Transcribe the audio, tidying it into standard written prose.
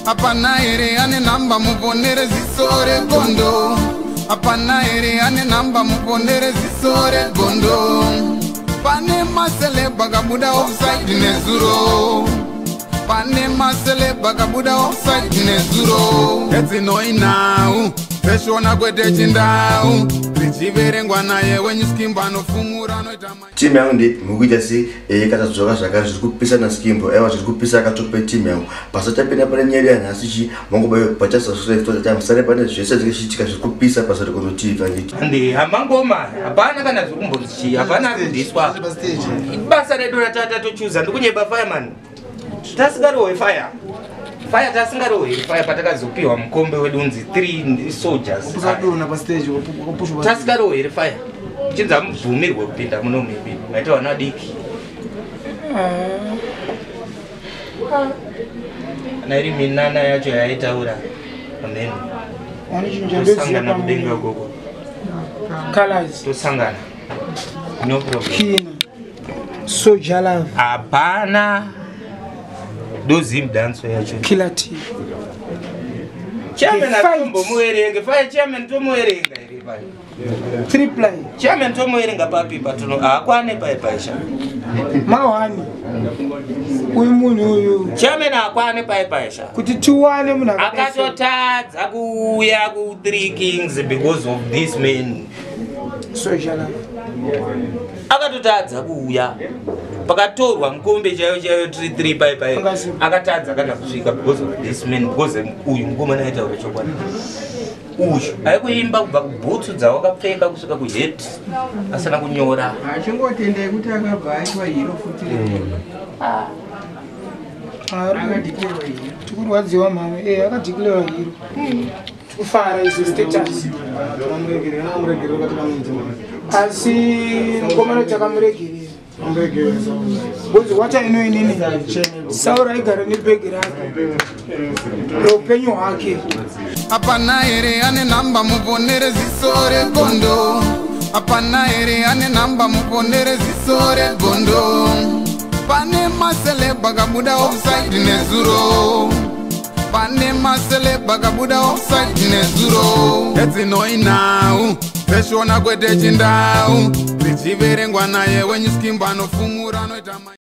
Hapana here ane namba muponere ziso regondo. Hapana here ane namba muponere ziso regondo. Pane maceleb akabuda offside nezuro. Pane maceleb akabuda offside nezuro. Edzinoinau dzeshona kwete chindau dzichiverengwa naye wenyu Skimbo anofumura anoita Timu yangu ndi mukuita se yakatadzoka zvakare zviri kupisa naSkimbo. Aiwa, zviri kupisa akatope timu yangu pasatapinda pane nyaya yanhasi chi mangobayo pachasubscribe musare pane zvese zvichiitika zviri kupisa paSarukondo TV, anditi? Handi hamangoma hapana kana zvekumbonzi chii, hapana kudhiswa. Basa redu ratata tochuza ndikunyeba fireman tasingarohwe fire fire tasingarohwe fire patakazopiwa mukombe wedu unzi three soldiers. Usadona pastage, wapushwa. Tasingarohwe here fire chinzi hamubvumirwe kupinda muno mibi maita vana diki kana iri minana yacho yaitaura ameno. Wanichinja. Tosangana kudenga gogo. Colors. Tosangana, no problem. Kina. Soul Jah Love. Hapana dozim danso yacho. Killer T. Chairman. The fight. Atombomuerenge fire chairman tomuerenga here pai? Triple. Chairman tomuerenga papi patuno haakwane pai paisha. Mawani. Uyu munhu uyu. Chairman haakwane pai paisha. Kuti tiwane munhu akadai so. Akatotadza kuuya ku-Three Kings because of this man. Soul Jah Love. Akatotadza kuuya pakatorwa mukombe chaiyo chaiyo 33 pai pai. Akatadza kana kusvika because of this man, because uyu mukomana aitaura chokwadi. Uyu aikuimba kubva kubhutsu dzawakapfeka kusvika kuhet asina kunyora. Achingotendai kuti akabva aitwa hero futi, akadeclarewa hero. Tikurwadziwa mama. Akadeclarewa hero. Tikufara izo status. Asi mukomana takamuregerera. Because what I know inini, Sauro aigara nebhegi rake reupenyu hwake. Hapana here ane namba muponere ziso regondo. Hapana here ane namba muponere ziso regondo. Pane maceleb akabuda offside nezuro. Pane maceleb akabuda offside nezuro. Edzinoinau dzeshona kwete chindau dzichiverengwa naye wenyu Skimbo anofumura anoita.